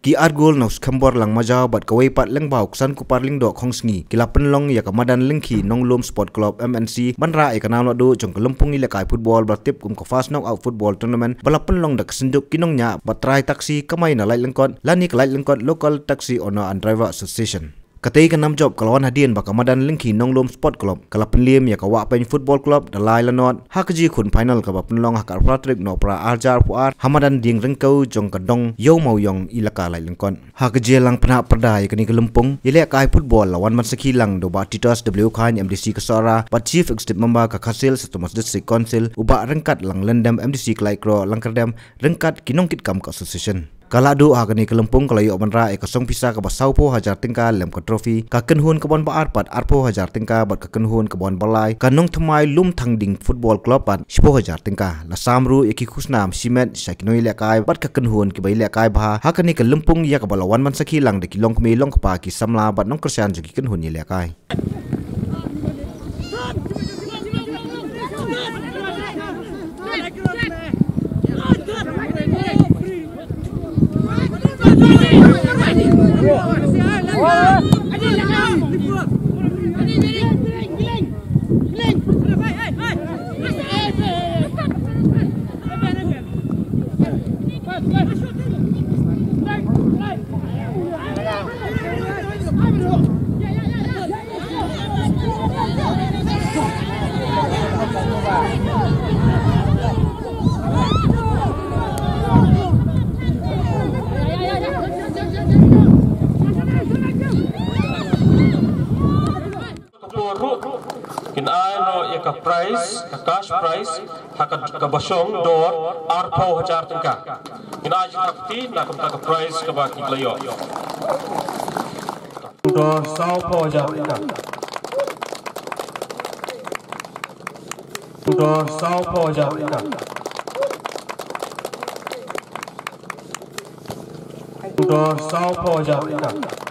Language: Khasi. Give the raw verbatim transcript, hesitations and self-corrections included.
Ki ar gol na u Skhembor Langmajaw bad kawei pat lyngba u Ksankupar Lyngdoh Khongsngi ki la pynlong ïa ka madan Lyngkhi Nonglum Sport Club M N C ban rah ïa ka nam naduh jong ka lympung ïalehkai football ba la tip kum ka First Knockout Football Tournament ba la pynlong da ka synjuk ki nongñiah bad trai taxi kamai na Laitlyngkot lane ka Laitlyngkot Local Taxi Owner and Driver Association. Katei ka nam jop ka la wan hadien ba ka madan Lyngkhi Nonglum Sport Club ka la pynliem ïa ka Wahpeng Football Club da lai la nod ha ka jingkhun final kaba pynlong ha ka arphew tarik Nohprah arhajar arphew ar ha madan Dieng Ryngkew jong ka Dong Ïew Mawiong Elaka Laitlyngkot. Ha ka jingïalang pynhap pyrda ïa kane ka lympung ïalehkai football la wan ban sakhi lang da u Bah Titus W Chyne, M D C ka Sohra, bad Chief Executive Member ka Khasi Hills Autonomous District Council, u Bah Ryngkat Langlyndem, M D C ka Laitkhroh Langkyrdem, ryngkat ki nongkitkam ka association. Ka lahduh ha kane ka lympung ka la ïoh ban rah ïa ka song pisa kaba sawphew hajar tyngka lem ka trophy, ka kynhun kaba ar pat arphew hajar tyngka bad ka kynhun kaba ar lai, ka Nongthymmai Lumthangding Football Club pat shiphew hajar tyngka. La sam ruh ïa ki khusnam shimet sha ki nongïalehkai bad ka kynhun kiba ïalehkai bha ha kane ka lympung ïa kaba la wan ban sakhi lang da ki longkmie longkpa, ki samla bad nongkyrshan jong ki kynhun ïalehkai. Ka por ruh kin ai noh ïa ka prize, ka cash prize, ha ka, kaba shong dor arphew hajar tyngka. Kin ai jingkyrkhu na ka bynta ka prize kaba ki la ïoh. Dor sawphew hajar tyngka. Dor sawphew hajar tyngka. Dor sawphew hajar tyngka.